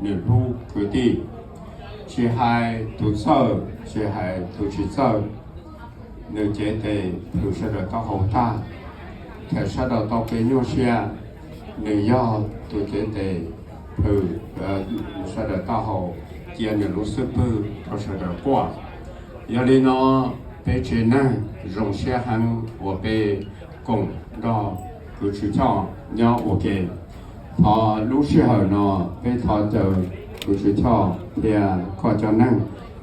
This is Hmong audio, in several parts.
nws hlub kwv tij, tsis hais tus txawj tsis hais tus tsis txawj, nws cev tes plhws sawv daws taub hau tag. Thaum sawv daws tau kev nyuaj siab, nws yog tus cev tes plhws sawv daws taub hau, cia nws lub xub pwg rau sawv daws quaj. Yog li no, peb tsev neeg zoo siab heev uas peb koom nrog Kuv Tswv Choj nyob ua ke. Thov lub sij hawm no peb thov caw Kuv Tswv Choj thiab koj cov neeg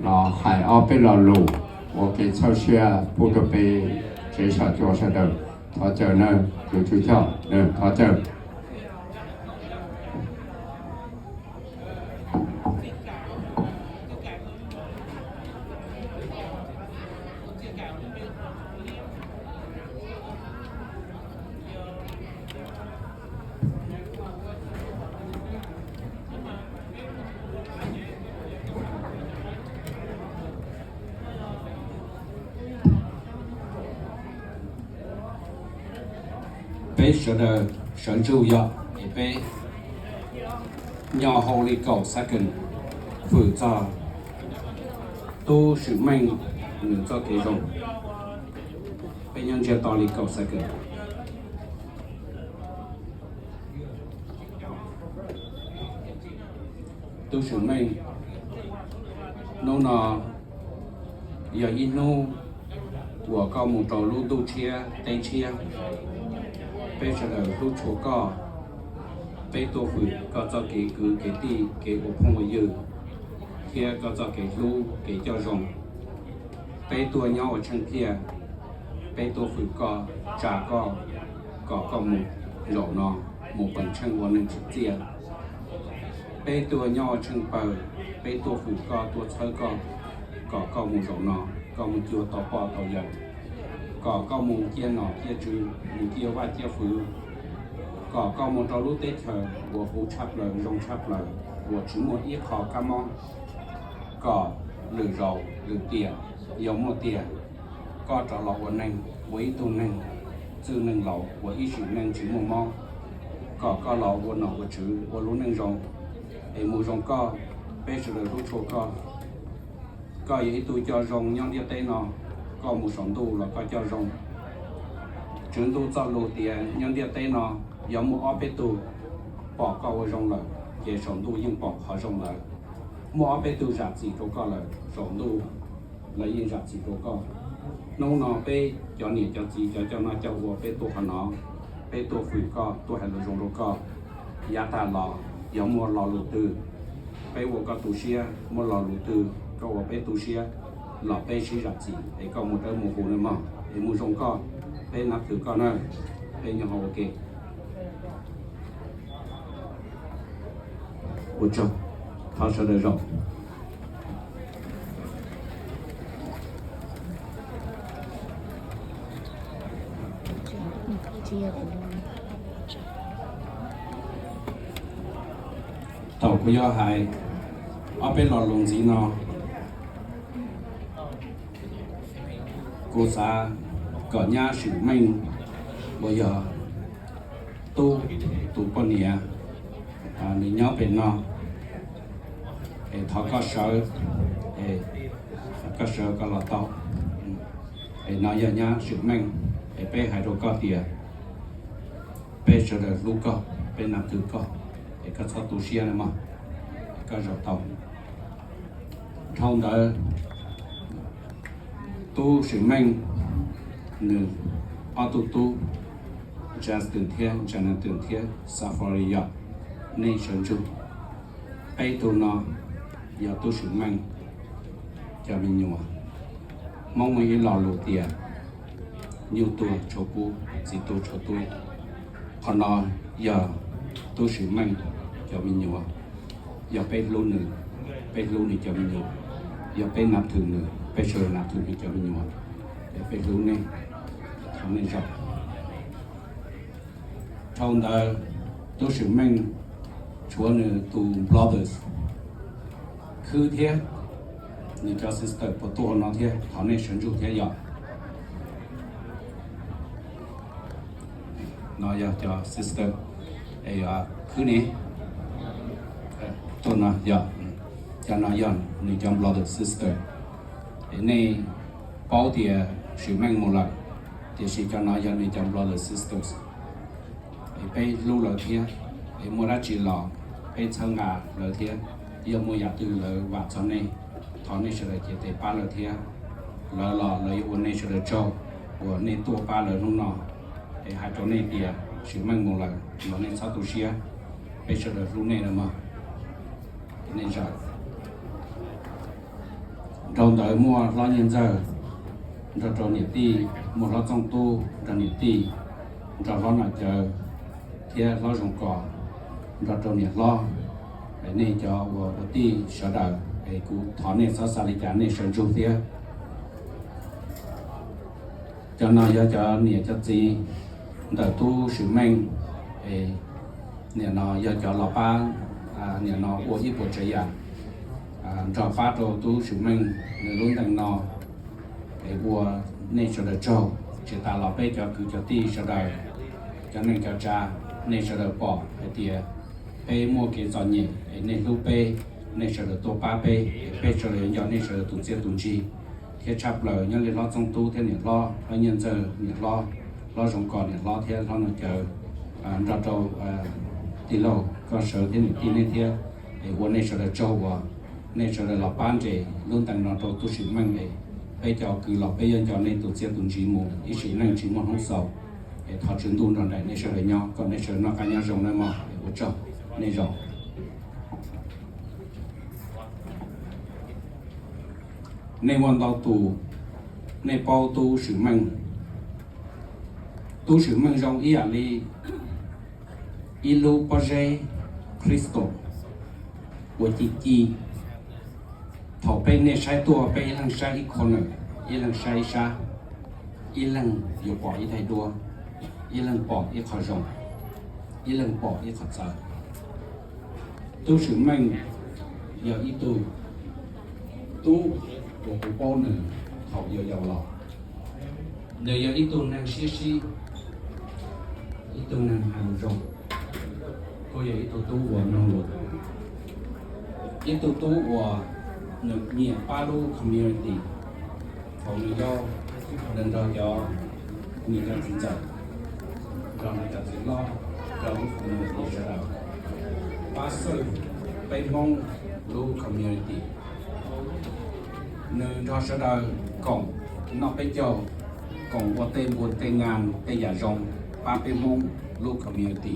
los hais ob peb lo lus ua kev txhawb siab pub rau peb tsev sam cua sawv daws. Thov caw nawb Kuv Tswv Choj, thov caw. Peb sawv daws sawv ntsug yog es peb nyob hauv li kaum second hwm txog Tub Swm Meej nws txoj kev zoo. Peb nyob ntsiag to li kaum second. Tub Swm Meej, hnub no yog ib hnub uas koj mus rau lub ntuj tshiab teb tshiab. Peb sawv daws hlub tshua koj, peb tuaj hwm koj txoj kev kwv kev tij, kev ua phooj ua ywg, thiab koj txoj kev hlub kev coj zoo. Peb tuaj nyob ua tsheej thiaj, peb tuaj hwm koj, tsa koj, kom koj mus zaum no, mus peem tsheej ua neeg tsim txiaj. Peb tuaj nyob ua tsheej pawg, peb tuaj hwm koj, tuaj txhawb koj, kom koj mus zaum no, koj mus cuag tau poj tau yawm, kom koj mus ciaj nom ciaj tswv, mus ciaj vaj ciaj fwv, kom koj mus rau lub teb chaws uas huv tshaj plaws, zoo tshaj plaws, uas tsis muaj ib qho kab mob, kom lwm zaus lwm tiam yog muaj tiag, koj rov los ua neeg, ua ib tug neeg txwj neeg laus, ua ib sim neej tsis muaj mob, kom koj los ua nom ua tswv, ua lub neej zoo, es mus zoo koj, peb sawv daws hlub tshua koj. Koj yog ib tug coj zoo nyob ntiaj teb no, koj mus saum ntuj los koj coj zoo. Tswv Ntuj txoj lus tias nyob ntiaj teb no, yog muaj ob peb tug pom koj ua zoo lawm, ces saum ntuj yeej pom qhov zoo lawm. Muaj ob peb tug zam txim rau koj lawm, saum ntuj lawv yeej zam txim rau koj. Hnub no peb cov niam cov txiv cov coj noj coj ua peb tuaj qhov no, peb tuaj hwm koj, tuaj hais lus zoo rau koj. Yav tag los yog muaj lo lus twg peb ua koj tu siab, muaj lo lus twg koj ua peb tu siab, los peb sib zam txim es koj mus dawb mus huv nawb mog, es mus zoo koj, peb nab thwm koj nawb, peb nyob hauv ua ke. Ua tsaug, thov sawv daws zaum. Thaum kuv yuav hais ob peb lo lus ntxiv no, kuv xav kom nyab Swm Meej uas yog Tub tus poj niam, nws nyob pem no, es thov koj sawv, koj sawv koj los tau. Es no yog nyab Swm Meej, es peb hais rau koj tias peb sawv daws hlub koj, peb nab thwm koj, es koj txhob tu siab nawb mog, koj zaum tau. Dhau ntawd, Tub Swm Meej nws ob tug tub, Justin thiab Jonathan thiab Safaria, nej sawv ntsug. Peb tug no yog Tub Swm Meej cov me nyuam. Hmoob muaj ib lo lus tias nyuj tuag tshuav kub, txiv tuag tshuav tub. Qhov no yog Tub Swm Meej cov me nyuam, yog peb hlub nws, peb hlub nws cov me nyuam, yog peb nab thwm nws, peb sawv daws nab thwm nws cov me nyuam, es peb hlub nej, thov nej zaum. Dhau ntawd, Tub Swm Meej tshuav nws tus brothers khwb thiab nws cov sister puas tuaj no thiab, thov nej sawv ntsug thiab yom. No yog cov sister es khwb ne. Cov no yog, cov no yog nws cov brother sister. Es nej paub tias Swm Meej mus lawm, tiam sis cov no yog nws cov brother sisters. Es peb hlub lawv thiab, es muaj dab tsi los peb txhawb nqa lawv thiab. Yog muaj yam twg lawv vam txog nej, thov nej sawv daws cev tes pab lawv thiab. Lawv los lawv yuav ua nej sawv daws tsaug uas nej tuaj pab lawv hnub no. Es hais rau nej tias Swm Meej mus lawm los nej txhob tu siab, peb sawv daws hlub nej no mog. Nej zaum. Dhau ntawd muaj hlob Nyiaj Ntxawg nrog rau niam tij, muaj hlob Txooj Tub nrog niam tij, nrog hlob Nom Cawv thiab hlob Zoo Kos nrog rau niam hlob. Nej cov ua ua tij sawv daws es kuv thov nej txhob xav li cas nej sawv ntsug thiab. Cov no yog cov niam cov txiv ntawm tub Swm Meej, es nim no yog cov los pab, nim no ua ib puas tsav yam nrog pab rau tub Swm Meej nws lub ntees no, es ua nej sawv daws tsaug. Tsis tas los peb cov kwv cov tij sawv daws, cov neej cov tsav, nej sawv daws pom hais tias peb muaj kev txom nyem es nej hlub peb, nej sawv daws tuaj pab peb, es peb sawv daws yuav nco nej sawv daws tus txiaj tus ntsig. Thiab tshaj plaws nyob li hlob Txooj Tub thiab niam hlob, hlob Nyiaj Ntxawg niam hlob, hlob Zoo Kos niam hlob thiab hlob Nom Cawv, nrog rau tij laug Koj Sawv thiab niam tij nej thiab, es ua nej sawv daws tsaug uas nej sawv daws los pab nres lub ntees no rau tub Swm Meej es peb cov kwv los peb yuav nco nej tus txiaj tus ntsig mus ib sim neej tsis muaj hnub xaus. Es thov Tswv Ntuj nrog nraim nej sawv daws nyob kom nej sawv daws noj qab nyob zoo nawb mog. Ua tsaug, nej zaum. Nej muaj ntau tus, nej paub tub Swm Meej. Tub Swm Meej zoo ib yam li ib lub pob zeb crystal uas ci ci. Thaum peb nej saib tuaj peb ib leeg saib ib corner, ib leeg saib ib sab, ib leeg yuav pom ib daim duab, ib leeg pom ib qho zoo, ib leeg pom ib qho txawv. Tub Swm Meej yog ib tug tub uas kuv paub nws thaum yau yau los. Nws yog ib tug neeg siab sib, ib tug neeg hais lus zoo, kuj yog ib tug tub uas mloog lus, ib tug tub uas nws nyiam pab lub community. Thaum nws yau, nws nrog cov, nws cov txiv ntxawm, nrog nws cov txiv hlob, nrog lub community sawv daws pab xwb peb Hmoob lub community. Nws nrog sawv daws koom noj peb caug, koom ua tej npua tej nas tej yam zoo pab peb Hmoob lub community.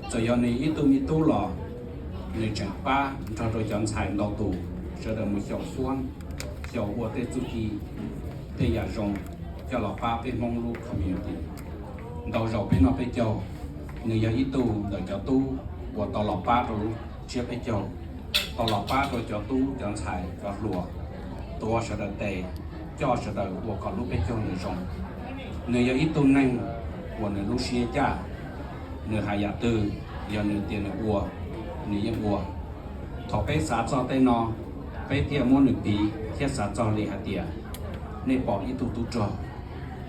Txawm yog nws ib tug me tub los nws tseem pab nrog rau cov ntxhais ntau tus sawv daws mus xyaum suab, xyaum ua tej txuj ci, tej yam zoo coj los pab peb Hmoob lub community. Ntau zaus peb noj peb caug, nws yog ib tug ntawm cov tub uas tau los pab rau lub tsiab peb caug, tau los pab rau cov tub cov ntxhais cov hluas, tuav sawv daws tes, coj sawv daws ua kom lub peb caug ntawd zoo. Nws yog ib tug neeg uas nws lub siab caj, nws hais yam twg, yog nws tias nws ua, nws yeej ua. Thaum peb xav txog tej no, peb thiaj muab nws piv thiab xav txog li hais tias, nej pom ib tug tub rog,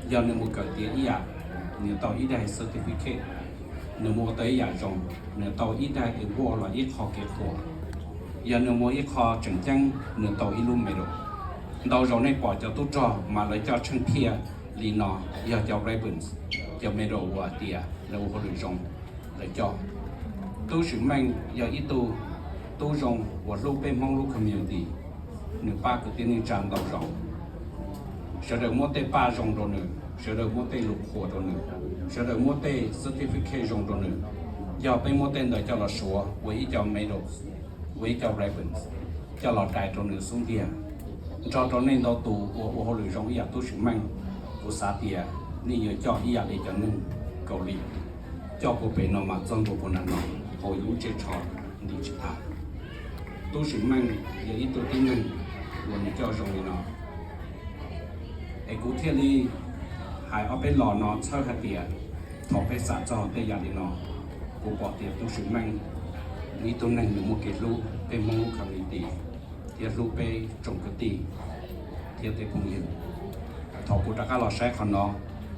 yog nws mus kawm tiav ib yam, nws tau ib daim certificate, nws mus ua tau ib yam zoo, nws tau ib daim award los ib qho kev qhuas, yog nws mus ib qho tseem ceeb nws tau ib lub medal. Ntau zaus nej pom cov tub rog mas lawv coj tsheej phiaj li no, yog cov ribbons, cov medal uas tias lawv ua hauj lwm zoo, lawv coj. Tub Swm Meej yog ib tug tub zoo uas hlub peb Hmoob lub community, nws pab kwv tij neej tsa ntau zaus. Sawv daws muab tej paj zoo rau nws, sawv daws muab tej lus qhuas rau nws, sawv daws muab tej certificate zoo rau nws. Yog peb muab tej ntawd coj los suav ua ib co medals, ua ib co ribbons, coj los dai rau nws xub ntiag. Nrog rau nej ntau tus uas ua hauj lwm zoo ib yam tub Swm Meej, kuv xav tias nej yuav coj ib yam li cov neeg Kaus Lim coj puag pem no mas txog ntua puag nram no, hauv yus lub tsiab tsho ntim tsis tag. Tub Swm Meej yog ib tug tib neeg uas nws coj zoo li no. Es kuv thiaj li hais ob peb los no txhawb hais tias, thaum peb xav txog tej yam li no, kuv pom tias tub Swm Meej, nws ib tug neeg nws muaj kev hlub peb Hmoob lub community, thiab hlub peb tsoom kwv tij thiab tej phooj ywg. Thaum kuv rov qab los saib qhov no,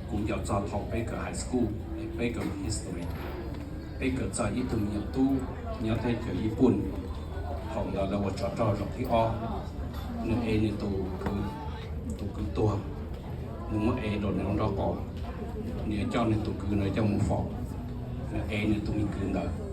kuv nco txog thaum peb kawm high school, peb kawm history. Peb kawm txog ib tug me nyuam tub nyob teb chaws Yiv Pooj, thaum ntawd lawv ua tsov rog zaum thib ob, nws ev nws tus kwv, tus kwv tuag, nws muab ev rau nws hauv nraub qaum, nws yuav coj nws tus kwv ntawd coj mus faus, nws ev nws tus me kwv ntawd.